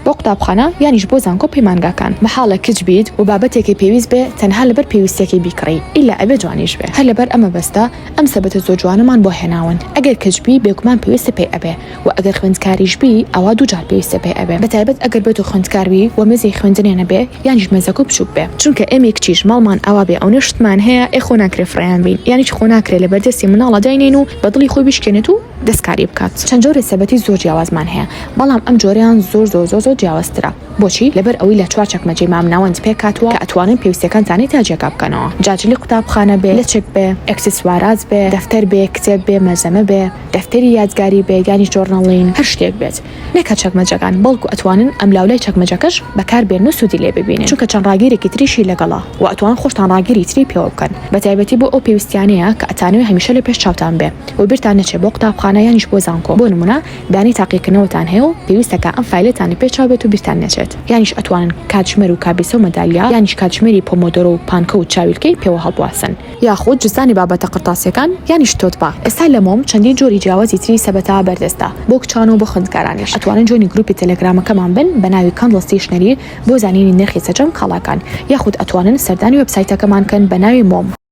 بۆ قوتابخانە یانیش بۆ زانکۆ پەیمانگاکان. مەحاڵە کچ بیت و بابەتێکی پێویست بێ تەنها لەبەر پێویستیەکەی بیکڕی ئیلا ئەبێ جوانیش بێ هەر لەبەر ئەم مەبەستە ئەم سەبەتە زۆر جوانەمان بۆ هێناون ئەگەر کچ بی بێگومان پێویستە پێی ئەبێ وە ئەگەر خوێندکاریش بی ئەوا دووجار پێویستە پێی ئەبێ بەتایبەت ئەگەر بێتو خوێندکار بی و مێزی خوێندنێ نەبێ یانیش مێزەکەو بچوک بێ چونکە ئێمەی کچیش ماڵمان ئاوا بێ ئەونە شتمان هەیە ئێ خۆ ناکرێ فڕێیان بین یانیش خۆ ناکرێ لەبەر دەستی مناڵا داینێین و بە دڵی خۆی بیشکێنێت و دەستکاری بکات. چەند جۆرێ سەبەتی زۆر جیاوازمان هەیە بەڵام ئەم جۆرەیان زۆر زۆر زۆر زۆر جیاوازترە بۆچی؟ لەبەر ئەوەی لە چوار چەکمەجەی مامناوەند پێکهاتووە کە ئەتوانن پێویستیەکانتانی تا جێگا بکەنەوە جا جلی قوتابخانە بێ لەچک بێ ئێکسسوارات بێ دەفتەر بێ کتێب بێ مەلزەمە بێ دەفتەری یادگاری بێ یانیش journaling هەر شتێک بێت نەک هەر چەکمەجەکان بەڵکو ئەتوانن ئەملاولای چەکمەجەکەش بەکار بێنن و سوودی لێ ببینن چونکە چەند ڕاگیرێکی تریشی لەگەڵە و ئەتوان خۆشتان ڕاگیری تری پێوە بکەن بەتایبەتی بۆ ئەو پێویستیانەیە کە ئەتانەوێ هەمیشە لە پێش چاوتان بێ و بیرتان نەچێ بۆ قوتابخانە یانیش بۆ زانکۆ بۆ نمونە بەیانی تاقیکردنەوەتان هەیە و پێویستە کە ئەم فایلەتان لە پێش چاو بێت و بیرتان نەچێت یانیش ئەتوانن کاتژمێر و کابیسە و مەدالیا یانیش کاتژمێری pomodoro و پانکە و چاویلکەی پێوە هەڵبواسن. یاخود جزدانی بابەتە قرتاسیەکان یانیش tote bag. ئێستا لە مۆم چەندین جۆری جیاوازی تری سەبەتە بەردەستە بۆ کچان و بۆ خوێندکارانیش ئەتوانن join ی گروپی تەلەگرامەکەمان بن بە ناوی کاندڵ stationery بۆ زانینی نرخی سەرجەم کاڵاکان یاخود ئەتوانن سەردانی وێبسایتەکەمان کەن بە ناوی مۆم.